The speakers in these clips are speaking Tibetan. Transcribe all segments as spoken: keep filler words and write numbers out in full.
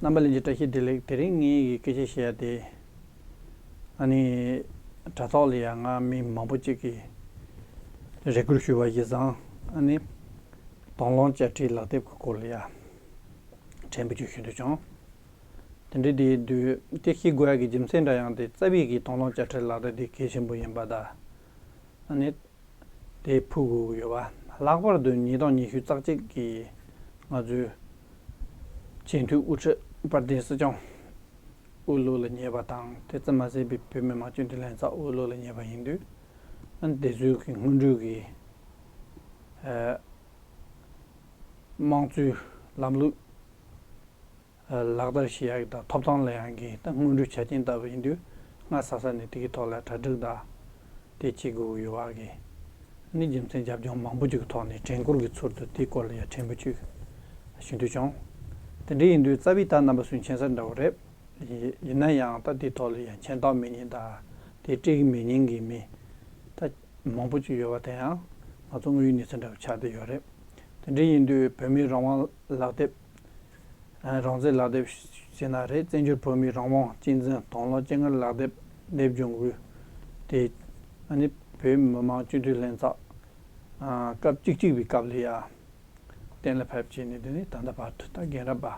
རྣམ་པ་ལྷན་རྒྱས་བཀྲ་ཤིས་བདེ་ལེགས། དེ་རིང་ངེད་ཀྱི་སྐད་ཆ་བཤད་ཡ་དེ། ཨ་ནི། དྲ་ཐོག་ལ་ཡང་ང་མི་མང་པོ་ཅིག་གིས་རེ་སྐུལ་ཞུས་པ་ཡིན་ཙང་། ཨ་ནི། དང་བླངས་དཔྱ་ཁྲལ་ལག་དེབ་ཀྱི་སྐོར་ལ་ཡང་། དྲན་པ་བཅུག་ཞུ་འདོད་བྱུང་། དེ་འདྲའི་དེའི་དུས་དེ་ཤེས་དགོས་ཡ་གི་རྒྱུ་མཚན་འདྲ་ཡང་དེ་རྩ་བའི་གི་དང་བླངས་དཔྱ་ཁྲལ་ལག་དེབ་དེ་གལ་ཆེན་པོ་ཡིན་པ་དང་། ཨ་ནི། དེ་ཕུལ་དགོས་ཀྱི་ཡོད་པ། ལྷག་པར་དུ་ཉིས་སྟོང་ཉི་ཤུ་རྩ་གཅིག་གི་ང་ཚོའི་སྤྱི་འཐུས་དབུ་ཁྲིད་དཔལ་ལྡན་སྲིད་སྐྱོང་དབུ་བློ་ལ་ཉེ་བ་དང་། དེ་ཙམ་མ་ཟད་པའི་བོད་མི་མང་སྤྱི་འཐུས་ལྷན་ཚོགས་དབུ་བློ་ལ་ཉེ་བ་ཡིན་དུས། ཨ་ནི་དེ་ཚོའི་གི་སྔོན་འགྲོའི་གི་ཨ་དམངས་གཙོའི་ལམ་ལུགས། ལག་བསྟར་བྱེད་ཡག་དང་ཐོབ་ཐང་ལེན་ཡག་གི་ད་སྔོན་འགྲོའི་ཆ་རྐྱེན་ལྟ་བུ་ཡིན་དུས། སྔ་ས་ས་ནས་དེ་གི་ཐོག་ལ་གྲ་སྒྲིག་དང་དེ་བྱེད་དགོས་ཀྱི་ཡོད་པ་གི་ནི་རྒྱུ་མཚན་རྒྱབ་ལྗོངས་མང་པོ་ཅིག་གི་ཐོག་ནས་དྲན་སྐུལ་གྱི་ཚུལ་དུ་དེའི་སྐོར་ལ་ཡང་དྲན་པ་བཅུག་ཞུ་འདོད་བྱུང་། དེ་འདྲ་ཡིན་དུས་རྩ་བའི་ད་རྣམ་པ་ཚོས་མཁྱེན་གསལ་འདྲ་བོ་རེད། ཡིན་ན་ཡང་ད་དེའི་ཐོག་ལ་ཡང་མཁྱེན་རྟོགས་མེད་མཁན་དང་དེ་སྤྲད་ཀྱི་མེད་མཁན་གྱི་མི་ད་མང་པོ་ཅིག་ཡོད་པ་དེ་ཡང་ང་ཚོ་དངོས་ཡོད་གནས་ཚུལ་འདྲ་བོ་ཆགས་བསྡད་ཡོད་རེད། དེ་འདྲ་ཡིན་དུས་བོད་མིའི་རང་དབང་ལག་དེབ། ཨ། རང་བཙན་ལག་དེབ་ཟེར་ན་རེད། བཙན་བྱོལ་བོད་མིའི་རང་དབང་གཅེས་འཛིན་དང་བླངས་སྤྱན་སྔར་ལག་དེབ། དེབ་ལྗོངས་དབུས་དེ། ཨ་ནི་བོད་མི་མང་སྤྱི་འཐུས་ལྷན་ཚོགས། ཨ། སྐབས་བཅུ་གཅིག་པའི་སྐབས་ལ་ཡ་གཏན་ལ་ཕབ་བྱས་ནས། དེ་ནས་ད་ལྟ་བར་དུ་ད་རྒན་རབས་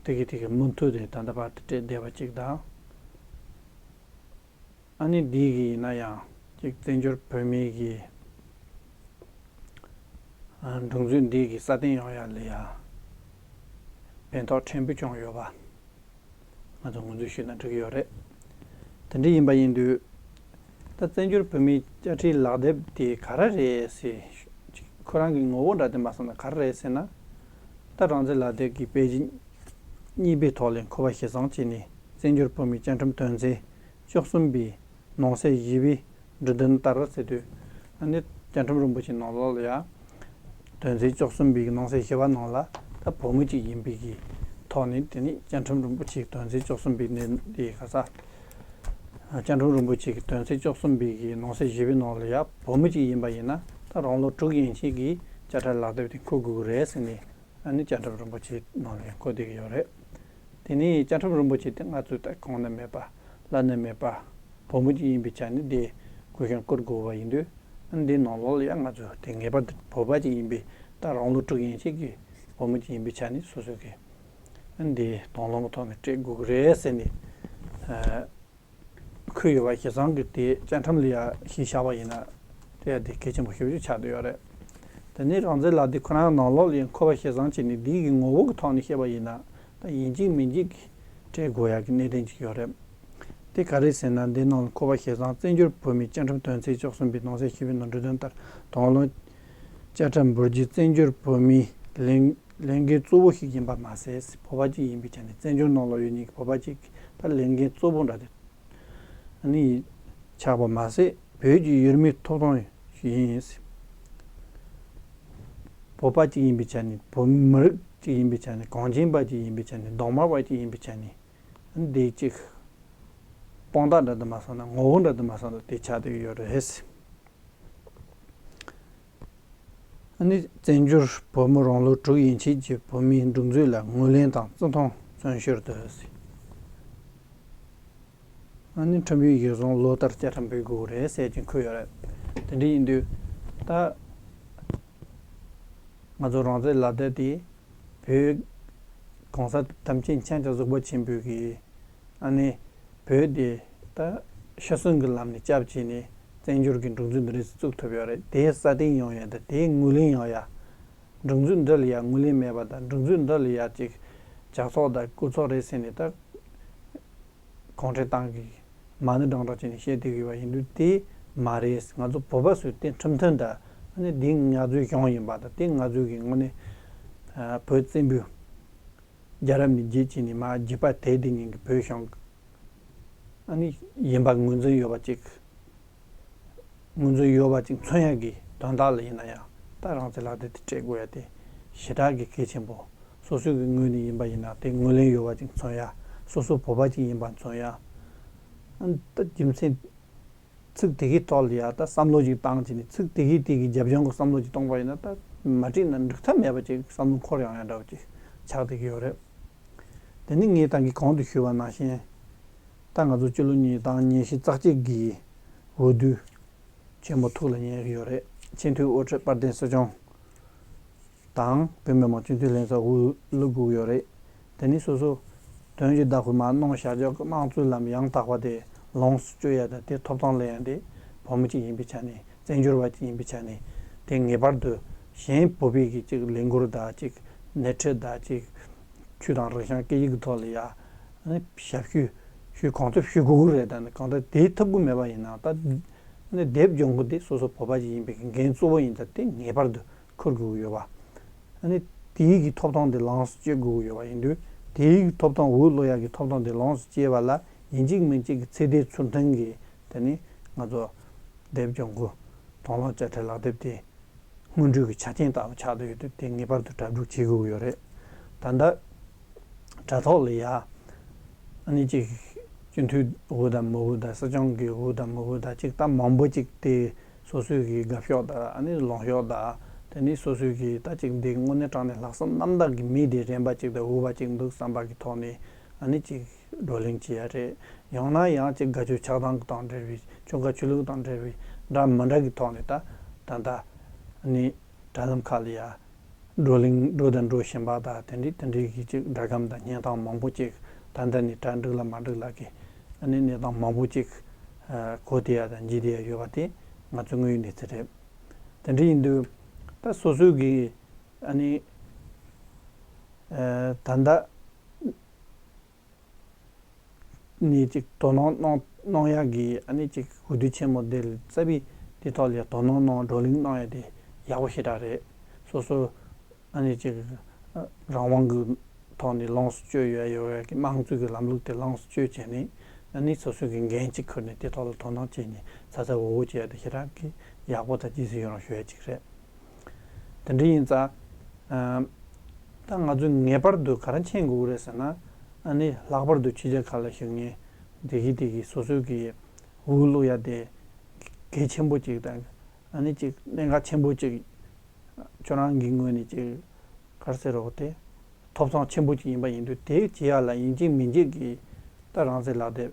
པ་དེ་གི་དེ་གི་མུ་མཐུད་དེ་ད་ལྟ་བར་དུ་སྤྲད་བསྡད་པ་ཅིག་དང་། ཨ་ནི་འདི་གི་ཡིན་ན་ཡང་ཅིག་བཙན་བྱོལ་བོད་མིའི་གི་ཨ། སྒྲུང་མཛོད་འདི་གི་སྲ་བརྟན་ཡོང་ཡ་ལ་ཡ་ཕན་ཐོགས་ཕྲན་བུ་བྱུང་ཡོད་པ་ང་ཚོ་ངོས་འཛིན་ཞུས་ན་འགྲིག་གི་ཡོད་རེད། དེ་འདྲ་ཡིན་པ་ཡིན་དུས། ད་བཙན་བྱོལ་བོད་མིའི་དཔྱ་ཁྲལ་ལག་དེབ་དེ་ག་རེ་རེད་ཟེར། ཁོ་རང་གི་ངོ་བོ་འདྲ་དེ་མ་སོང་ན་ག་རེ་རེད་ཟེར་ན། ད་རང་བཙན་ལག་དེབ་ཀྱི་པེ་ཇི་གཉིས་པའི་ཐོག་ལ་མཁོ་བ་ཞེ་ཚང་བྱས་ནས། བཙན་བྱོལ་བོད་མིའི་བཅའ་ཁྲིམས་དོན་ཚན་བཅུ་གསུམ་པའི་ནང་གསེས་བཞི་པའི་འབྲུ་དོན་ལྟར་ཟེར་དུས། ཨ་ནི་བཅའ་ཁྲིམས་རིན་པོ་ཆེའི་ནང་ལོགས་ལ་ཡ། དོན་ཚན་བཅུ་གསུམ་པའི་ནང་གསེས་བཞི་པ་ནང་ལ་ད་བོད་མི་གཅིག་ཡིན་པའི་གི་ཐོག་ནས། དེ་ནི་བཅའ་ཁྲིམས་རིན་པོ་ཆེའི་དོན་ཚན་བཅུ་གསུམ་པའི་ནས་དེ་ག་ས། བཅའ་ཁྲིམས་རིན་པོ་ཆེ་གི་དོན་ཚན་བཅུ་གསུམ་པའི་གི་ནང་གསེས་བཞི་པའི་ནང་ལ་ཡ། བོད་མི་གཅིག་ཡིན་པ་ཡིན་ན་ད་རང་ལོ་དྲུག་ཡན་ཆད་ཀྱི་དཔྱ་ཁྲལ་ལག་དེབ་དེ་འཁུར་དགོས་ཀྱི་རེད་ཟེར་ནས། ཨ་ནི་བཅའ་ཁྲིམས་རིན་པོ་ཆེའི་ནང་ལ་ཡང་འཁོད་བསྡད་ཀྱི་ཡོད་རེད། དེ་ནས་བཅའ་ཁྲིམས་རིན་པོ་ཆེ་དེ་ང་ཚོས་ད་གོང་ན་མེད་པ་བླ་ན་མེད་པ། བོད་མི་གཅིག་ཡིན་པའི་ཆ་ནས་དེ་གུས་ཞབས་བསྐུལ་དགོས་པ་ཡིན་དུས། ཨ་ནི་འདིའི་ནང་ལོགས་ལ་ཡང་ང་ཚོས་དེ་ངེས་པར་དུ་བོད་པ་གཅིག་ཡིན་པའི། ད་རང་ལོ་དྲུག་ཡན་ཆད་ཀྱི་བོད་མི་གཅིག་ཡིན་པའི་ཆ་ནས་སོ་སོ་གི་ཨ་ནི་དེ་དང་བླངས་ཀྱི་ཐོག་ནས་སྤྲད་དགོས་ཀྱི་རེད་ཟེར་ནས། ཨ། འཁོད་ཡོད་པ་ཞེ་ཚང་གི་དེ་བཅའ་ཁྲིམས་ལ་ཡ་གཞི་བཞག་པ་ཡིན་ན། དེ་ཡ་དེ་གལ་ཆེན་པོ་ཞེ་པོ་ཅིག་ཆགས་བསྡད་ཡོད་རེད། དེ་ནས་རང་བཙན་ལག་དེབ་ཁོ་རང་ནང་ལོགས་ལ་ཡང་མཁོ་བ་ཞེ་ཚང་བྱས་ནས། འདི་གི་ངོ་བོ་གི་ཐོག་ནས་བཤད་པ་ཡིན་ན། ད་ཡིན་གཅིག་མིན་གཅིག་གི་སྤྲད་དགོས་ཡ་གི་གནད་དོན་ཅིག་ཡོད་རེད། དེ་ག་རེ་ཟེར་ན། འདི་ནང་ལ་མཁོ་བ་ཞེ་ཚང་། བཙན་བྱོལ་བོད་མིའི་བཅའ་ཁྲིམས་དོན་ཚན་བཅུ་གསུམ་པའི་ནང་གསེས་བཞི་པའི་ནང་འབྲུ་དོན་ལྟར། དང་བླངས་དཔྱ་ཁྲལ་འབུལ་རྒྱུ་བཙན་བྱོལ་བོད་མིའི་ལས་ལས་འགན་གཙོ་བོ་ཞིག་ཡིན་པ་མ་ཟད། བོད་པ་གཅིག་ཡིན་པའི་ཆ་ནས། བཙན་བྱོལ་ནང་ལོགས་ཡོད་མཁན་གྱི་བོད་པ་གཅིག་གི་ད་ལས་འགན་གཙོ་བོ་འདྲ་དེ་ནི་ཆགས་པ་མ་ཟད། བོད་ཀྱི་ཡུལ་མིའི་ཐོབ་ཐང་ཞིག་ཡིན། བོད་པ་གཅིག་ཡིན་པའི་ཆ་ནས། བོད་མི་རིགས་གཅིག་ཡིན་པའི་ཆ་ནས། གངས་ཅན་པ་གཅིག་ཡིན་པའི་ཆ་ནས། གདོང་དམར་པ་གཅིག་ཡིན་པའི་ཆ་ནས། འདི་གཅིག་དཔང་རྟགས་འདྲ་དུ་མ་སོང་ན། ངོ་བོ་འདྲ་དུ་མ་སོང་ན་དེ་ཆགས་བསྡད་ཡོད་རེད། ཨ་ནི་བཙན་བྱོལ་བོད་མི་རང་ལོ་དྲུག་ཡན་ཆད་ཀྱི་བོད་མིའི་སྒྲིག་འཛུགས་ལ་ངོས་ལེན་དང་བརྩི་མཐོང་མཚོན་ཞོར་དུ། ཨ་ནི་ཁྲིམས་ཡིག་གཞིར་བཟུང་ལོ་ལྟར་བཅའ་ཁྲིམས་འབུལ་དགོས་རེད་ཟེར་གྱིན་འཁོད་ཡོད་རེད། དེ་འདྲ་ཡིན་དུས་ད་ང་ཚོ་རང་བཙན་ལག་དེབ་དེ་བོད་གང་ས་ཐམས་ཅད་མཁྱེན་རྒྱ་གཟིགས་པ་ཆེན་པོས་ཀྱིས། ཨ་ནི་བོད་དེ་ད་ཤི་གསོན་གྱི་ལམ་ནས་བསྐྱབས་བྱས་ནས་བཙན་བྱོལ་གྱི་སྒྲིག་འཛུགས་འདི་རིགས་བཙུགས་ཐུབ་ཡོད་རེད། དེ་སྲ་བརྟན་ཡོང་ཡ་དང་དེ་ངོས་ལེན་ཡོང་ཡ། སྒྲིག་འཛུགས་འདི་ལ་ཡ་ངོས་ལེན་མེད་པ་དང་། སྒྲིག་འཛུགས་འདི་ལ་ཡ་ཅིག་ཇག་ཚོགས་དང་རྐུ་ཚོགས་རེད་ཟེར་ནས་ད་གུང་ཁྲན་ཏང་གིས་མ་ཎི་བགྲང་བགྲང་བྱས་ནས་བཤད་བསྡད་ཀྱི་ཡོད་པ་ཡིན་དུས། དེ་མ་རེད། ང་ཚོ་བོད་པ་ཚོས་དེ་ཁྲིམས་མཐུན་དང་། ཨ་ནི་དེ་ང་ཚོའི་གཞུང་ཡིན་པ་དང་། དེ་ང་ཚོའི་གི་དངོས་གནས་བོད་བཙན་པོའི་རྒྱལ་རབས་ནས་བརྒྱུད་བྱས་ནས་མར་བརྒྱུད་པ་དེད་དེ་ཉིད་ཀྱི་བོད་གཞུང་ཨ་ནི་ཡིན་པ་ངོས་འཛིན་ཡོད་པ་ཅིག་ངོས་འཛིན་ཡོད་པ་ཅིག་མཚོན་ཡག་གི་དོན་དག་ལ་ཡིན་ན་ཡང་། ད་རང་བཙན་ལག་དེབ་དེ་སྤྲད་དགོས་ཡ་དེ་ཞེ་དྲག་གི་གལ་ཆེན་པོ། སོ་སོའི་གི་ངོས་ནས་ཡིན་པ་ཡིན་ན་དེ་ངོས་ལེན་ཡོད་པ་ཅིག་མཚོན་ཡ། སོ་སོ་བོད་པ་ཅིག་ཡིན་པ་མཚོན་ཡ། ཨ་ནི་ད་རྒྱུ་མཚན་ཚིག་དེ་གའི་ཐོག་ལ་ཡ་ད་བསམ་བློ་ཅིག་བཏང་བྱས་ནས། ཚིག་དེ་གའི་དེ་གི་རྒྱབ་ལྗོངས་ཀྱི་བསམ་བློ་ཅིག་གཏོང་པ་ཡིན་ན། ད་མ་བྲིས་ན་འགྲིག་ཐབས་མེད་པ་ཅིག་བསམ་བློ་འཁོར་ཡོང་ཡ་འདྲ་བོ་ཅིག་ཆགས་བསྡད་ཀྱི་ཡོད་རེད། དེ་ནི་ངས་ད་གིན་གོང་དུ་ཞུས་པ་ནང་བཞིན། ད་ང་ཚོ་སྤྱི་ལོ་ཉིས་སྟོང་ཉི་ཤུ་རྩ་གཅིག་གི་འོས་བསྡུ་ཆེན་མོ་ཐུགས་ལ་ཉར་གྱི་ཡོད་རེད། སྤྱི་འཐུས་དབུ་ཁྲིད་དཔལ་ལྡན་སྲིད་སྐྱོང་དང་བོད་མི་མང་སྤྱི་འཐུས་ལྷན་ཚོགས་འོས་བླུག་དགོས་ཀྱི་ཡོད་རེད། དེ་ནི་སོ་སོ་དོན་གྱི་བདག་པོས་མར་གནང་བཞག་ཆོག་གི་དམངས་གཙོའི་ལམ་ཡང་དག་པ་དེ་ལོངས་སུ་སྤྱོད་ཡ་དང་དེ་ཐོབ་ཐང་ལེན་ཡ་དེ་བོད་མི་གཅིག་ཡིན་པའི་ཆ་ནས། བཙན་བྱོལ་བ་ཅིག་ཡིན་པའི་ཆ་ནས། དེ་ངེས་པར་དུ་གཞན་བོད་པའི་གི་ཅིག་ལས་འགུལ་དང་ཅིག་སྣེ་ཁྲིད་དང་ཅིག་ཆོས་དང་རིག་གཞུང་སྐད་ཡིག་གི་ཐོག་ལ་ཡ་ཨ་ནི་ཞབས་ཞུ་ཞུ་གང་ཐུབ་ཞུ་དགོས་ཀྱི་རེད། ད་ནི་གང་ལྟར་དེ་ཐུབ་ཀྱི་མེད་པ་ཡིན་ན་ད་ཨ་ནི་དེབ་སྦྱོང་གི་དེ་སོ་སོ་བོད་པ་ཅིག་ཡིན་པའི་གི་འགན་གཙོ་བོ་ཡིན་ཙང་དེ་ངེས་པར་དུ་འཁུར་དགོས་ཀྱི་ཡོད་པ། ཨ་ནི་དེའི་གི་ཐོབ་ཐང་དེ་ལོངས་སུ་སྤྱོད་དགོས་ཀྱི་ཡོད་པ་ཡིན་དུས། དེའི་གི་ཐོབ་ཐང་འོས་བླུག་ཡ་གི་ཐོབ་ཐང་དེ་ལོངས་སུ་སྤྱད་པ་ལ་ཡིན་གཅིག་མིན་གཅིག་གི་ཚེ་འདས་ཚུལ་མཐུན་གྱི་དེ་ནི་ང་ཚོ་དེབ་སྦྱོང་གི་དང་བླངས་དཔྱ་ཁྲལ་ལག་དེབ་དེ་སྔོན་འགྲོའི་གི་ཆ་རྐྱེན་ལྟ་བུ་ཆགས་བསྡད་ཡོད་དུས། དེ་ངེས་པར་དུ་གྲ་སྒྲིག་བྱེད་དགོས་ཀྱི་ཡོད་རེད། ད་ལྟ་དྲ་ཐོག་ལ་ཡ་ཨ་ནི་ཅིག་སྤྱི་འཐུས་འོས་དང་མི་འོས་དང་སྲིད་སྐྱོང་གི་འོས་དང་མི་འོས་དང་ཅིག་ད་མང་པོ་ཅིག་དེ་སོ་སོའི་གི་དགའ་ཕྱོགས་དང་ཨ་ནི་ལངས་ཕྱོགས་དང་། དེ་ནི་སོ་སོའི་གི་ད་ཅིག་འདི་དངོས་གནས་དྲང་གནས་ལྷག་བསམ་རྣམ་དག་གི་མི་དེ་རན་པ་ཅིག་དང་འོས་པ་ཅིག་འདུག་བསམ་པ་གི་ཐོག་ནས་ཨ་ནི་ཅིག་བགྲོ་གླེང་བྱེད་ཡ་རེད། ཡང་ན་ཡང་ཅིག་དགའ་སྐྱོ་ཆགས་སྡང་དང་འབྲེལ་བའི་ཆོལ་ཁ་ཆོས་ལུགས་དང་འབྲེལ་བའི་འདྲ་མི་འདྲ་གི་ཐོག་ནས་ད་ད་ལྟ་ཨ་ནི་དྲ་ལམ་ཁག་ལ་ཡ་བགྲོ་གླེང་འགྲོ་དང་འགྲོ་བཞིན་པ་དང་། དེ་འདྲའི་དེ་འདྲའི་གི་ཅིག་སྒྲ་སྒམ་དང་བརྙན་ཐུང་མང་པོ་ཅིག་ད་ལྟ་ནས་གྲ་འགྲིག་ལ་མ་འགྲིག་ལ་གི་ཨ་ནི་གནས་སྟངས་མང་པོ་ཅིག་ཨ་གོ་བསྡད་ཡ་དང་མཇལ་བསྡད་ཡ་ཡོད་པ་དེ་ང་ཚོའི་དངོས་ཡོད་གནས་ཚུལ་རེད། དེ་འདྲ་ཡིན་དུས་ད་སོ་སོའི་གི་ཨ་ནི་ཨ་ད་ལྟ་ནས་ཅིག་དོ་སྣང་གནང་གནང་ཡག་གི་ཨ་ནི་ཅིག་འོས་བསྡུ་ཆེན་མོ་འདི་ལ་རྩ་བའི་དེ་ཐོག་ལ་དོ་སྣང་གནང་བགྲོ་གླེང་གནང་ཡ་དེ་ཡག་པོ་ཞེ་དྲག་རེད། སོ་སོ་ཨ་ནི་ཅིག་རང་དབང་གི་ཐོག་ནས་ལོངས་སུ་སྤྱོད་ཡོད་ཡོད་ཡ་གི་དམངས་གཙོའི་གི་ལམ་ལུགས་དེ་ལོངས་སུ་སྤྱོད་བྱས་ནས་ཨ་ནི་སོ་སོའི་གི་འགན་ཅིག་ཁུར་ནས་དེ་ཐོག་ལ་དོ་སྣང་བྱས་ནས་ཚ་ཚ་འུར་འུར་བྱས་ཡ་དེ་ཞེ་དྲག་གི་ཡག་པོ་དང་རྗེས་སུ་ཡི་རང་ཞུ་ཡ་ཅིག་རེད། དེ་འདྲ་ཡིན་ཙང་། ཨ་ད་ང་ཚོས་ངེས་པར་དུ་ག་རེ་མཁྱེན་དགོས་རེད་ཟེར་ན། ཨ་ནི་ལྷག་པར་དུ་ཕྱི་རྒྱལ་ཁག་ལ་བཞུགས་མཁན་བདེ་སྐྱིད་བདེ་སྐྱིད་སོ་སོའི་གི་འོས་བླུག་ཡ་དེ་གལ་ཆེན་པོ་ཅིག་དང་། ཨ་ནི་ཅིག་གནད་འགག་ཆེན་པོ་ཅིག་ཁྱོད་རང་གི་ངོས་ནས་ཅིག་ག་རེ་ཟེར་རོགས་དེ་ཐོབ་ཐང་ཆེན་པོ་ཅིག་ཡིན་པ་ཡིན་དུས། དེ་བྱེད་ཡ་ལ་ཡིན་གཅིག་མིན་གཅིག་གི་ད་རང་བཙན་ལག་དེབ་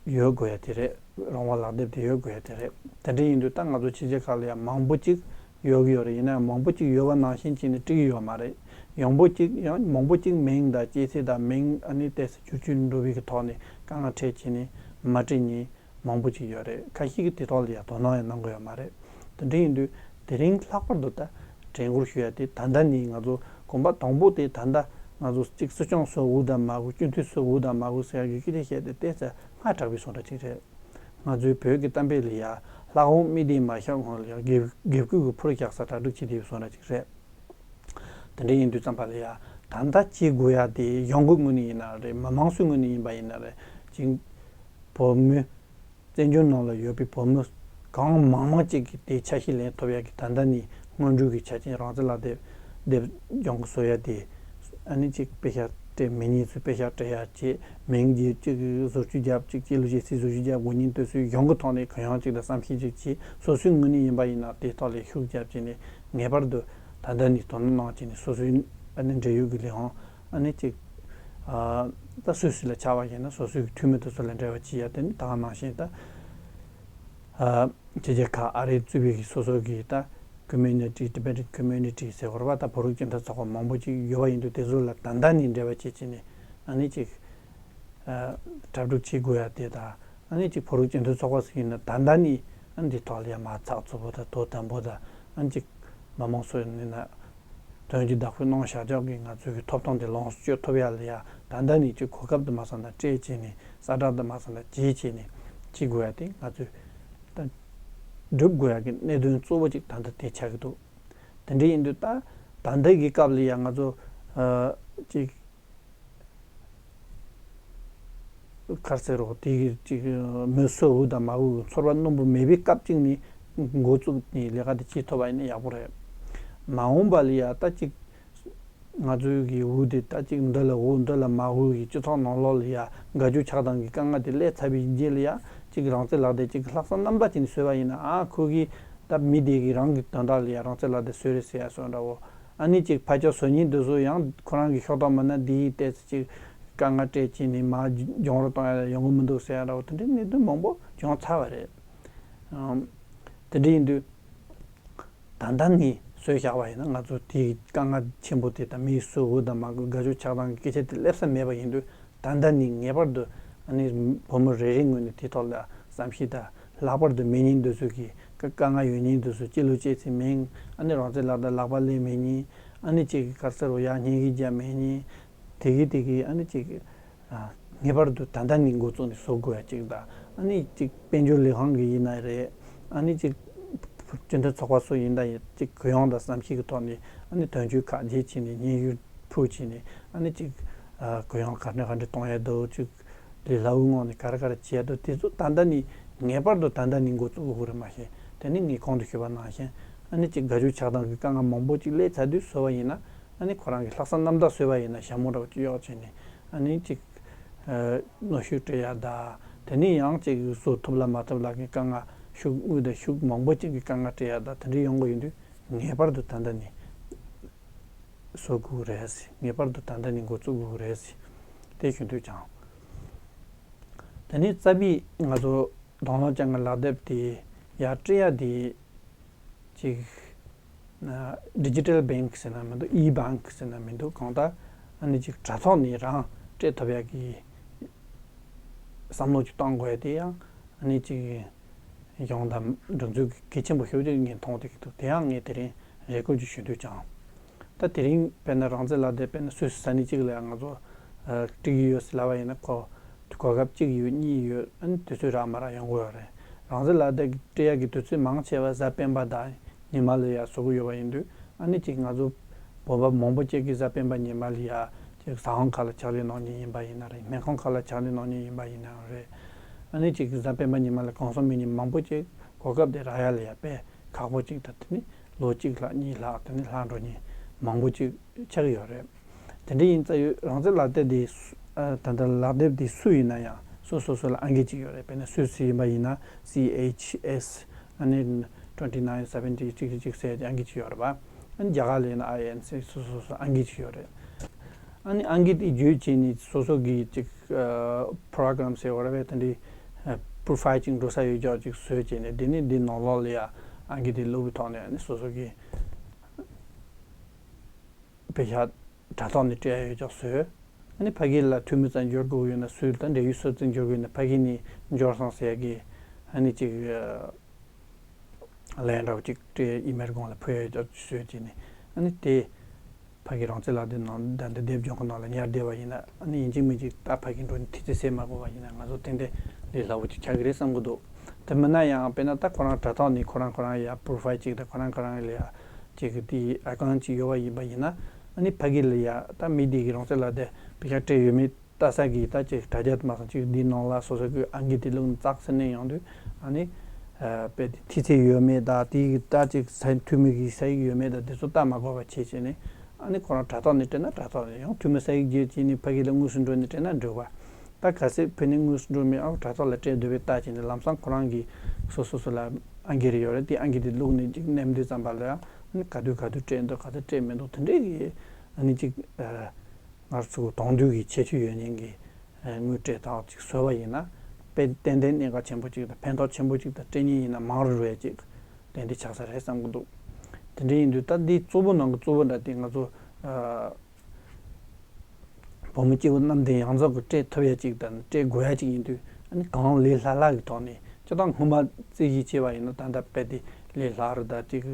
ཡོད་དགོས་ཡ་དེ་རེད། རང་དབང་ལག་དེབ་དེ་ཡོད་དགོས་ཡ་དེ་རེད། དེ་འདྲ་ཡིན་དུས་ད་ང་ཚོ་ཕྱི་རྒྱལ་ཁག་ལ་ཡང་མང་པོ་ཅིག་ཡོད་ཀྱི་ཡོད་རེད། ཡིན་ན་ཡང་མང་པོ་ཅིག་ཡོད་པ་ནང་བཞིན་བྱས་ནས་འགྲིག་གི་ཡོད་མ་རེད། ཡང་པོ་ཅིག་ཡང་མང་པོ་ཅིག་མིང་དང་སྐྱེས་ཚེས་དང་མིང་ཨ་ནི་ཏོག་ཙམ་བསྒྱུར་བཅོས་འགྲོ་བའི་གི་ཐོག་ནས་དཀའ་ངལ་འཕྲད་བྱས་ནས་མ་འགྲིག་མཁན་མང་པོ་ཅིག་ཡོད་རེད། ཁ་ཤས་ཀྱིས་དེ་ཐོག་ལ་ཡང་དོ་སྣང་ཡང་གནང་གི་ཡོད་མ་རེད། དེ་འདྲ་ཡིན་དུས་དེ་རིང་ལྷག་པར་དུ་ད་དྲན་སྐུལ་ཞུ་ཡ་དེ་ད་ལྟ་ནས་ང་ཚོ་གོམ་པ་དང་པོ་དེ་ད་ལྟ་ང་ཚོ་གཅིག་སྲིད་སྐྱོང་སུ་འོས་དང་མ་འོས། སྤྱི་འཐུས་སུ་འོས་དང་མ་འོས་ཟེར་ཡ་གི་སྐད་ཆ་བཤད་དེ་ཏོག་ཙམ་སྔ་དྲགས་པའི་བཟོ་འདྲ་ཅིག་རེད། ང་ཚོའི་བོད་ཀྱི་གཏམ་དཔེ་ལ་ཡ་ལྷ་ཁང་མི་དེ་མ་ཤག་སྔོན་ལ་ཡ་དགེ་དགེ་བསྐོས་ཀྱི་ཕོར་རྒྱག་ས་གྲ་སྒྲིག་བྱེད་དེ་བཟོ་འདྲ་ཅིག་རེད། དེ་འདྲ་ཡིན་དུས་ཙམ་པ་ལ་ཡ་ད་ལྟ་བྱེད་དགོས་ཡ་དེ་གཞུང་གི་ངོས་ནས་ཡིན་ན་རེད། མི་མང་ཚོའི་ངོས་ནས་ཡིན་པ་ཡིན་ན་རེད། ཅིག་བོད་མི་བཙན་བྱོལ་ནང་ལ་ཡོད་པའི་བོད་མི་གང་མང་མང་ཅིག་གིས་དེ་ཆ་ཤས་ལེན་ཐུབ་ཡ་གི་ད་ལྟ་ནས་སྔོན་འགྲོའི་གི་ཆ་རྐྱེན་རང་བཙན་ལག་དེབ་དེབ་སྦྱོང་གི་བཟོ་ཡ་དེ་ཨ་ནི་ཅིག་དཔེ་ཤག་སྤྲད། མི་གཉིས་ཚོས་དཔེ་ཤག་སྤྲད་ཡ་བྱེད། མིང་རྗེས་ཅིག་བཟོ་བཅོས་རྒྱབ། ཅིག་སྐྱེས་ལོ་རྗེས་སུ་བཟོ་བཅོས་རྒྱབ། དགོས་ཉིན་དུས་སུ་གཞུང་གི་ཐོག་ནས་གང་ཡོང་ཅིག་དང་བསམ་ཤེས་ཅིག་བྱེད། སོ་སོའི་ངོས་ནས་ཡིན་པ་ཡིན་ན་དེ་ཐོག་ལ་ཤུགས་རྒྱབ་བྱས་ནས་ངེས་པར་དུ་ད་ལྟ་ནས་དོ་སྣང་གནང་བྱས་ནས་སོ་སོའི་ཨ་ནི་འབྲེལ་ཡོད་ཀྱི་ལས་ཁུངས་ཨ་ནི་ཅིག་ཨ་ད་སུད་སི་ལ་ཆགས་པ་ཡིན་ན་སོ་སོའི་འཐུས་མི་དེ་ཚོ་ལ་འབྲེལ་བ་བྱེད་ཡ་དེ་ནི་ད་ག་ནང་བཞིན་ད་ཨ་ཕྱི་རྒྱལ་ཁག་ཨ་རི་གཙོས་པའི་སོ་སོ་གི་ད་community, Tibetan community ཟེར་བ་རེད་པ། ད་བོད་རིགས་སྤྱི་མཐུན་ཚོགས་པ་མང་པོ་ཅིག་ཡོད་པ་ཡིན་དུས་དེ་ཚོ་ལ་ད་ལྟ་ནས་འབྲེལ་བ་བྱེད་བྱས་ནས་ཨ་ནི་ཅིག་ཨ་གྲ་སྒྲིག་བྱེད་དགོས་ཡ་དེ་དང་། ཨ་ནི་ཅིག་བོད་རིགས་སྤྱི་མཐུན་ཚོགས་པ་ཟེར་ཡིན་ན་ད་ལྟ་ནས་ཨ་ནི་འདི་ཐོག་ལ་ཡ་མ་ཚགས་ཚུད་པོ་དང་དོ་དམ་པོ་དང་། ཨ་ནི་ཅིག་མི་མང་ཚོ་ཡིན་ན་དོན་གྱི་བདག་པོའི་གནང་བཞག་ཆོག་གི་ང་ཚོའི་གི་ཐོབ་ཐང་དེ་ལོངས་སུ་སྤྱོད་ཐུབ་ཡ་ལ་ཡ་ད་ལྟ་ནས་ཅིག་གོ་སྐབས་དུ་མ་སོང་ན་སྤྲད་བྱས་ནས་གསལ་བསྒྲགས་དུ་མ་སོང་ན་བྱེད་བྱས་ནས་བྱེད་དགོས་ཡ་དེ་ང་ཚོས་ད་སྒྲུབ་དགོས་ཡ་གི་གནད་དོན་གཙོ་བོ་ཅིག་ད་ལྟ་དེ་ཆགས་ཀྱི་འདུག་དེ་འདྲ་ཡིན་དུས་ད་ད་ལྟའི་གི་སྐབས་ལ་ཡ་ང་ཚོ་ཨ་ཅིག་ག་རེ་ཟེར་རོགས། དེ་གི་ཅིག་མི་སུ་འོས་དང་མ་འོས་ཀྱི་ཚོར་བ་རྣོན་པོ་མེད་པའི་སྐབས་གཅིག་ནས་འགོ་བཙུགས་ནས་ལས་ཀ་དེ་བྱེད་ཐུབ་པ་ཡིན་ན་ཡག་པོ་རེད། མ་འོངས་པ་ལ་ཡ་ད་ཅིག་ང་ཚོའི་གི་འོས་དེ་ད་ཅིག་འདི་ལ་འོས་འདི་ལ་མ་འོས་ཀྱི་སྤྱི་ཚོགས་ནང་ལོགས་ལ་ཡ་དགའ་སྐྱོ་ཆགས་སྡང་གི་དཀའ་ངལ་དེ་སླེབས་ཚར་བའི་རྗེས་ལ་ཡ་ཅིག་རང་བཙན་ལག་དེབ་ཅིག་ལྷག་བསམ་རྣམ་དག་ཅིག་ནས་བཟོས་པ་ཡིན་ན། ཨ་ཁོ་གིས་ད་མི་དེ་གི་རང་གི་དོན་དག་ལ་ཡ་རང་བཙན་ལག་དེབ་བཟོས་རེད་ཟེར་ཡ་སོགས་འདྲ་བོ། ཨ་ནི་ཅིག་ཕར་ཕྱོགས་བཟོ་མཁན་དེ་ཚོ་ཡང་ཁོ་རང་གི་ཕྱོགས་གཏོགས་མིན་ན་འདིའི་ཏོག་ཙམ་ཅིག་ དཀའ་ངལ་སྤྲད་བྱས་ནས་མར་གྱོང་རོ་གཏོང་ཡ་ཡོང་གི་མི་འདུག་ཟེར་ཡ་འདྲ་བོ་དེ་འདྲའི་གནད་དོན་མང་པོ་བྱུང་ཚར་བ་རེད། ཨམ། དེ་འདྲ་ཡིན་དུས། ད་ལྟ་ནས་བཟོས་བཞག་པ་ཡིན་ན་ང་ཚོ་དེའི་དཀའ་ངལ་ཆེན་པོ་དེ་དང་མིའི་སུ་འོས་དང་མ་དགོས་དགའ་ཕྱོགས་ཆགས་སྡང་གི་སྐད་ཆ་དེ་སླེབས་ས་མེད་པ་ཡིན་དུས། ད་ལྟ་ནས་ངེས་པར་དུ་ཨ་ནི་བུ་མོ་རེ་རེའི་ངོས་ནས་དེའི་ཐོག་ལ་བསམ་ཤེས་དང་། ལྷག་པར་དུ་མི་ཉིད་འདི་ཚོ་གི་དཀའ་དཀའ་ངལ་ཡོད་མཁན་འདི་ཚོ་སྐྱིད་ལོ་བྱེད་ཚེ་མིན། ཨ་ནི་རང་བཙན་ལག་བསྟར་ལག་པ་ལེན་མེད་མཁན། ཨ་ནི་ཅིག་ག་རེ་ཟེར་རོ་ཡ་སྙིང་གི་རྒྱ་མེད་མཁན། དེ་གི་དེ་གི་ཨ་ནི་ཅིག་ངེས་པར་དུ་ད་ལྟ་ནས་འགོ་བཙུགས་ནས་བཟོ་དགོས་ཡ་ཅིག་དང་། ཨ་ནི་ཅིག་དཔལ་འབྱོར་ལས་ཁང་གི་ཡིན་ན་རེད། ཨ་ནི་ཅིག་སྤྱི་མཐུན་ཚོགས་པ་སུ་ཡིན་ད་ཡིན་ཅིག་གུ་ཡངས་དང་བསམ་ཤེས་ཀྱི་ཐོག་ནས་ཨ་ནི་དོན་གཅོད་ཁག་བརྗེ་བྱས་ནས་སྙན་ཞུ་ཕུལ་བྱས་ནས་ཨ་ནི་ཅིག་གུ་ཡངས་ག་འདྲ་ག་འདྲ་གཏོང་ཡ་འདུག་ཅིག་ལས་སླ་བོའི་ངང་ནས་ག་རེ་ག་རེ་བྱེད་ཡ་འདུག་དེ་ཚོ་ད་ལྟ་ནས་ངེས་པར་དུ་ད་ལྟ་ནས་འགོ་བཙུགས་དགོས་རེད། མ་གཞི་དེ་ནི་ངས་གོང་དུ་ཞུས་པ་ནང་བཞིན་ཨ་ནི་ཅིག་དགའ་ཕྱོགས་ཆགས་སྡང་གི་དཀའ་ངལ་མང་པོ་ཅིག་སླེབས་ཚར་དུས་བཟོས་པ་ཡིན་ན། ཨ་ནི་ཁོ་རང་གི་ལྷག་བསམ་རྣམ་དག་བཟོས་པ་ཡིན་ན་ཞྭ་མོ་འདྲ་བོ་ཅིག་གཡོགས་བྱས་ནས་ཨ་ནི་ཅིག་གནོན་ཤུགས་སྤྲད་ཡ་ད། དེ་ནས་ཡང་ཅིག་བཟོ་ཐུབ་ལ་མ་ཐུབ་ལ་གི་དཀའ་ངལ་ཤུགས་དངུལ་དང་ཤུགས་མང་པོ་ཅིག་གི་དཀའ་ངལ་སྤྲད་ཡ་ད་དེ་འདྲ་ཡོང་གི་ཡོད་དུས་ངེས་པར་དུ་ད་ལྟ་ནས་བཟོ་དགོས་རེད་ཟེར། ངེས་པར་དུ་ད་ལྟ་ནས་འགོ་བཙུགས་དགོས་རེད་ཟེར། དེ་ཞུ་འདོད་ཀྱང་། དེ་ནས་རྩ་བའི་ང་ཚོ་དང་བླངས་ཅན་གྱི་ལག་དེབ་དེ་ཡར་སྤྲད་ཡ་དེ། ཅིག digital bank ཟེར་ན་མི་འདུག e-bank ཟེར་ན་མི་འདུག་གང་ལྟར་ཨ་ནི་ཅིག་དྲ་ཐོག་ནས་རང་སྤྲད་ཐུབ་ཡག་གི་བསམ་བློ་ཅིག་གཏོང་དགོས་ཡ་དེ་ཡང་ཨ་ནི་ཅིག་གཞུང་དང་སྒྲིག་འཛུགས་ཀྱི་གལ་ཆེན་པོ་ཤོས་ཅིག་ངས་མཐོང་བསྡད་ཀྱི་འདུག་དེ་ཡང་ངས་དེ་རིང་རེ་སྐུལ་ཅིག་ཞུ་འདོད་ཀྱང་། ད་དེ་རིང་དཔེར་ན་རང་བཙན་ལག་དེབ་དཔེར་ན་སུད་སི་ས་གནས་གཅིག་ལ་ང་ཚོ་སྤྲད་ཀྱི་ཡོད་ཟེར་ལབ་པ་ཡིན་ན་ཁོ་གོ་སྐབས་གཅིག་ཡོད་གཉིས་ཡོད། ཨ་ནི་དུས་ཚོད་རག་མ་རག་ཡོང་གི་ཡོད་རེད། རང་བཙན་ལག་དེབ་སྤྲད་ཡག་གི་དུས་ཚོད་མང་ཆེ་བ་གཟའ་སྤེན་པ་དང་ཉི་མ་ལ་ཡ་བཟོ་གི་ཡོད་པ་ཡིན་དུས། ཨ་ནི་ཅིག་ང་ཚོ་བོད་པ་མང་པོ་ཅིག་གིས་གཟའ་སྤེན་པ་ཉི་མ་ལ་ཡ་ཅིག་ཟ་ཁང་ཁག་ལ་ཕྱག་ལས་གནང་མཁན་ཡིན་པ་ཡིན་ན་རེད། སྨན་ཁང་ཁག་ལ་ཕྱག་ལས་གནང་མཁན་ཡིན་པ་ཡིན་ན་རེད། ཨ་ནི་ཅིག་གཟའ་སྤེན་པ་ཉི་མ་ལ་གུང་སེང་མེད་མཁན་མང་པོ་ཅིག་གོ་སྐབས་དེ་རག་ཡ་ལ་ཡ་དཔེ་ཁག་པོ་ཅིག་དང་དེ་ནི་ལོ་གཅིག་ལྷག་གཉིས་ལྷག་དེ་ནི་ལྷག་འགྲོ་མཁན་མང་པོ་ཅིག་ཆགས་ཀྱི་ཡོད་རེད། དེ་འདྲ་ཡིན་ཙང་ཡོད་རང་བཙན་ལག་དེབ་དེ་སུ་ཨ། ད་ལྟ་ལག་དེབ་དེ་སུ་ཡིན་ན་ཡང་སོ་སོ་སོ་ལ་ཨང་ཀི་གཅིག་ཡོད་རེད། དཔེར་ན་སུད་སི་ཡིན་པ་ཡིན་ན་C H S ཨ་ནི་twenty nine seventy གཅིག་གཅིག་ཟེར་ཏེ་ཨང་ཀི་གཅིག་ཡོད་རེད་པ། ཨ་ནི་རྒྱ་གར་ལ་ཡིན་ན I N C སོ་སོ་སོ་ཨང་ཀི་གཅིག་ཡོད་རེད། ཨ་ནི་ཨང་ཀི་དེ་བརྒྱུད་བྱས་ནས་སོ་སོ་གི་ཅིག་ཨ། པོ་རོ་གྷ་རམ་ཟེར་བ་རེད་པས། དེ་འདྲའི་པོ་རོ་ཕའིལ་ཅིག་འགྲོ་ས་ཡོད་ཀྱོག་ཅིག་བཟོས་བྱས་ནས་དེ་ནི་འདི་ནང་ལོགས་ལ་ཡ་ཨང་ཀི་དེ་བླུགས་པའི་ཐོག་ནས་ཨ་ནི་སོ་སོ་གི་པེ་ཤག་དྲ་ཐོག་ནས་སྤྲད་ཡ་ཡོད་ཀྱང་བཟོས། ཨ་ནི་ཕ་གི་ལ་འཐུས་མི་ཙམ་འབྱོར་དགོས་ཡོད་ན་སུད་སི་དང་འབྲེལ་ཡོད་སུ་ཙམ་འབྱོར་དགོས་ཡོད་ན་ཕ་གི་ནས་འབྱོར་སོང་ཟེར་ཡ་གི་ཨ་ནི་ཅིག་ལན་འདྲ་བོ་ཅིག་སྤྲད་ཨི་མེལ་སྒང་ལ་ཕུལ་ཡ་ཡོད་ཀྱང་བཟོས་བྱས་ནས་ཨ་ནི་དེ་ཕ་གི་རང་བཙན་ལག་དེབ་ནང་ད་འདི་དེབ་སྦྱོང་གི་ནང་ལ་ཉར་བསྡད་པ་ཡིན་ན་ཨ་ནི་ཡིན་གཅིག་མིན་གཅིག་ད་ཕ་གི་འགྲོ་ནས་ཐེལ་ཙེ་ཟས་མ་དགོས་པ་ཡིན་ན་ང་ཚོ་ཏན་ཏན་ལས་སླ་བོ་ཅིག་ཆགས་ཀྱི་རེད་བསམ་གི་འདུག་དེ་མིན་ན་ཡང་དཔེར་ན་ད་ཁོ་རང་དྲ་ཐོག་ནས་ཁོ་རང་ཁོ་རང་ཡ་པོ་རོ་ཕའིལ་ཅིག་དང་ཁོ་རང་ཁོ་རང་ལ་ཡ་ཅིག་གི་དེའི་ཨ་ཀོན་ཅིག་ཡོད་པ་ཡིན་པ་ཡིན་ན་ཨ་ནི་ཕ་གི་ལ་ཡ་ད་མི་དེ་གི་རང་བཙན་ལག་དེབ་པེ་ཤག་སྤྲད་ཡོད་མེད་ལྟ་ས་གི་ད་ཅིག་དྲ་རྒྱ་དེ་མ་སོང་ཅིག་འདིའི་ནང་ལ་སོ་སོ་གི་ཨང་ཀི་དེ་བླུགས་ནས་ཙག་ཟེར་ནས་ཡོང་དུས་ཨ་ནི་ཨ། དཔེ་དེ་ཐེལ་ཙེ་ཡོད་མེད་དང་དེའི་གི་ད་ཅིག་ས་འཐུས་མི་གི་ས་ཡིག་ཡོད་མེད་དང་དེ་ཚོ་ལྟ་མ་དགོས་པ་བྱས་བྱས་ནས་ཨ་ནི་ཁོ་རང་དྲ་ཐོག་ནས་སྤྲད་ན་དྲ་ཐོག་ནས་ཡང་འཐུས་མི་ས་ཡིག་བརྗེ་བྱས་ནས་ཕ་གི་ལ་དངོས་སུ་འགྲོ་ནས་སྤྲད་ན་འགྲིག་པ། ད་གལ་སྲིད་ཕ་གི་ནས་དངོས་སུ་འགྲོ་མེད་ཨ་དྲ་ཐོག་ལ་སྤྲད་འདོད་པའི་ལྟ་བྱས་ནས་ལམ་སང་ཁོ་རང་གི་སོ་སོ་སོ་ལ་ཨང་ཀི་རེ་ཡོད་རེད། དེ་ཨང་ཀི་དེ་བླུགས་ནས་ཅིག་མནན་དུས་ཙམ་པ་ལ་ཡང་ཨ་ནི་ག་དུས་ག་དུས་སྤྲད་འདུག་ག་དུས་སྤྲད་མི་འདུག་དེ་འདྲའི་གི་ཨ་ནི་ཅིག་ཨ། ང་ཚོ་གདོང་འདུས་ཀྱི་ཁྱད་ཆོས་ཡོད་མཁན་གྱི་དངུལ་སྤྲད་སྟངས་ཅིག་བཟོས་པ་ཡིན་ན་དཔེ་ཏན་ཏན་གནད་འགག་ཆེན་པོ་ཅིག་དང་ཕན་ཐོགས་ཆེན་པོ་ཅིག་དང་སྤྲད་མཁན་ཡིན་ན་མང་རུ་རུ་ཡ་ཅིག་དེ་འདྲ་ཆགས་ས་རེད་བསམ་གྱི་འདུག་དེ་འདྲ་ཡིན་དུས་ད་འདི་གཙོ་བོ་ནང་གི་གཙོ་བོ་འདྲ་དེ་ང་ཚོ་ཨ། བོད་མི་སྐྱེ་བོ་གནམ་བསྟན་ཡོངས་རྫོགས་ཀྱི་སྤྲད་ཐུབ་ཡ་ཅིག་དང་སྤྲད་དགོས་ཡ་ཅིག་ཡིན་དུས་ཨ་ནི་གང་ལས་སླ་ལྷག་གི་ཐོག་ནས་སྤྱིར་བཏང་སྔོན་མ་རྩིས་གཞི་བྱས་པ་ཡིན་ན་ད་ལྟ་དཔེ་དེ་ལས་སླ་རུ་ད་ཅིག་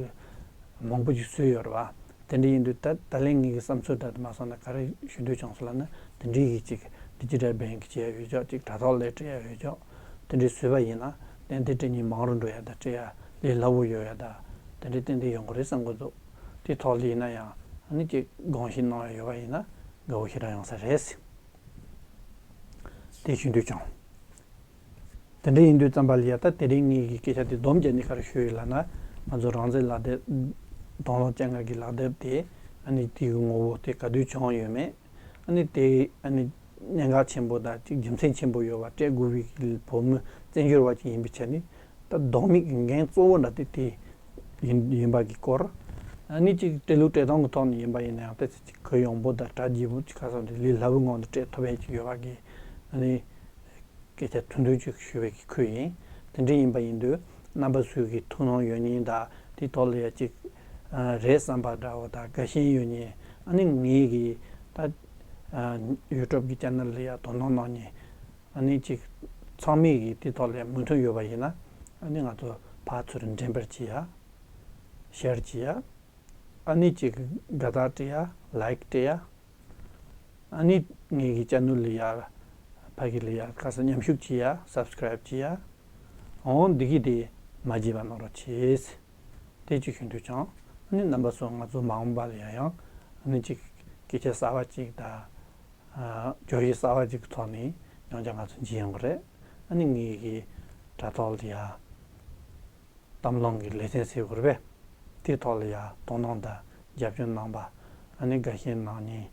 མང་པོ་ཅིག་བཟོས་ཡོད་རེད་བ། དེ་འདྲ་ཡིན་དུས་ད་ད་ལན་ངེད་ཀྱི་བསམ་ཚུལ་འདྲ་དུ་མ་སོང་ན་ག་རེ་ཞུ་འདོད་བྱུང་སོང་ལབ་ན་དེ་འདྲའི་གི་ཅིག་ཌི་ཇི་ཊལ་བེང་ཀི་བྱས་ཡོད་ཅོག་ཅིག་དྲ་ཐོག་ལས་སྤྲད་ཡ་ཡོད་ཅོག་དེ་འདྲའི་བཟོས་པ་ཡིན་ན་ཏན་ཏན་སྤྲད་མཁན་མང་རུ་འགྲོ་ཡ་དང་སྤྲད་ཡ་ལས་སླ་བོ་ཡོད་ཡ་དང་དེ་འདྲའི་ཏན་ཏན་ཡོང་གི་རེད་བསམ་གི་འདུག་དེ་ཐོག་ལ་ཡིན་ན་ཡང་ཨ་ནི་ཅིག་དགོངས་བཞེས་གནང་ཡ་ཡོད་པ་ཡིན་ན་དགའ་བོ་ཞེ་དྲག་ཡོང་ས་རེད། དེ་ཞུ་འདོད་བྱུང་། དེ་འདྲ་ཡིན་དུས་ཙམ་པ་ལ་ཡ་ད་དེ་རིང་ངེད་ཀྱི་སྐད་ཆ་དེ་སྡོམ་བརྒྱབ་ནས་ག་རེ་ཞུ་ཡོད་ལབ་ན་ང་ཚོ་རང་བཙན་ལག་དེབ་དང་བླངས་ཅན་ལྔ་གི་ལག་དེབ་དེ་ཨ་ནི་དེའི་ངོ་བོ་དེ་ག་དུས་བྱུང་ཡོད་མེད། ཨ་ནི་དེ་ཨ་ནི་གནད་འགག་ཆེན་པོ་དང་ཅིག་རྒྱུ་མཚན་ཆེན་པོ་ཡོད་པ་སྤྲད་དགོས་པའི་བོད་མི་བཙན་བྱོལ་བ་ཅིག་ཡིན་པའི་ཆ་ནས་ད་ལྡོག་མེད་ཀྱི་འགན་གཙོ་བོ་འདྲ་དེ་དེ་ཡིན་ཡིན་པ་གི་སྐོར། ཨ་ནི་ཅིག་སྤྲད་ལུགས་སྤྲད་སྟངས་ཀྱི་ཐོག་ནས་ཡིན་པ་ཡིན་ན་ཡང་ཏོག་ཙམ་ཅིག་གུ་ཡངས་པོ་དང་གྲ་རྒྱས་པོ་ཅིག་ཁ་སང་དེ་ལས་སླ་བོའི་ངང་དུ་སྤྲད་ཐུབ་པའི་ཅིག་ཡོད་པ་གི་ཨ་ནི་སྐད་ཆ་ཐུང་ཐུང་ཅིག་ཞུ་བའི་གི་ཁུལ་ཡིན། དེ་འདྲ་ཡིན་པ་ཡིན་དུས་རྣམ་པ་ཚོའི་གི་ཐུགས་སྣང་ཡོད་མཁན་དང་དེའི་ཐོག་ལ་ཡ་ཅིག་ཨ་རེད་བསམ་པ་འདྲ་བོ་དང་དགའ་ཞེན་ཡོད་མཁན། ཨ་ནི་ངའི་གི་ད་ཨ་ཡུ་ཊུབ་གི་ཅེ་ནལ་ལ་ཡ་དོ་སྣང་གནང་མཁན་ཨ་ནི་ཅིག་ཚང་མས་གི་དེའི་ཐོག་ལ་མོས་མཐུན་ཡོད་པ་ཡིན་ན། ཨ་ནི་ང་ཚོ་ཕར་ཚུར་འགྲེམས་སྤེལ་བྱེད་ཡ། ཤེར་བྱེད་ཡ། ཨ་ནི་ཅིག་དགའ་རྟགས་སྤྲད་ཡ། ལའིཀ་སྤྲད་ཡ། ཨ་ནི་ངའི་གི་ཅེ་ནལ་ལ་ཡ་ཕ་གི་ལ་ཡ་ཁ་སང་མཉམ་ཞུགས་བྱེད་ཡ། སབ་སི་ཀ་རའིབ་བྱེད་ཡ། འོང་འདི་གི་དེ་མ་བརྗེད་པ་གནང་རོགས་བྱེད། དེ་ཅིག་ཞུ་འདོད་ཀྱང་། ཨ་ནི་རྣམ་པ་ཚོ་ང་ཚོ་མ་འོངས་པ་ལ་ཡ་ཡང་ཨ་ནི་ཅིག་སྐད་ཆ་གསར་བ་ཅིག་དང་ཨ་བརྗོད་གཞི་གསར་བ་ཅིག་གི་ཐོག་ནས་ཡང་བསྐྱར་ང་ཚོ་མཇལ་ཡོང་གི་རེད། ཨ་ནི་ངའི་གི་དྲ་ཐོག་ལ་ཡ་གཏམ་གླེང་གི་ལེ་ཚན་ཟེར་དགོས་རེད་པས། དེའི་ཐོག་ལ་ཡ་དོ་སྣང་དང་རྒྱབ་སྐྱོར་གནང་པ། ཨ་ནི་དགའ་ཞེན་གནང་མཁན།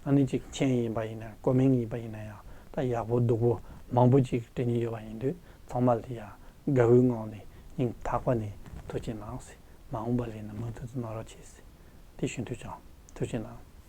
ཨ་ནི་ཅིག་མཆན་ཡིན་པ་ཡིན་ན་ཀོ་མེན་ཊི་ཡིན་པ་ཡིན་ན་ཡང་ད་ཡག་པོ་སྡུག་པོ་མང་པོ་ཅིག་སྤྲད་མཁན་ཡོད་པ་ཡིན་དུས་ཚང་མ་ལ་ཡ་དགའ་བོའི་ངང་ནས་སྙིང་ཐག་པ་ནས་ཐུགས་རྗེ་གནང་ཟེར། མ་འོངས་པ་ལ་ཡིན་ན་མུ་མཐུད་དུ་གནང་རོགས་བྱེད་ཟེར། དེ་ཞུ་འདོད་ཀྱང་། ཐུགས་རྗེ་གནང་།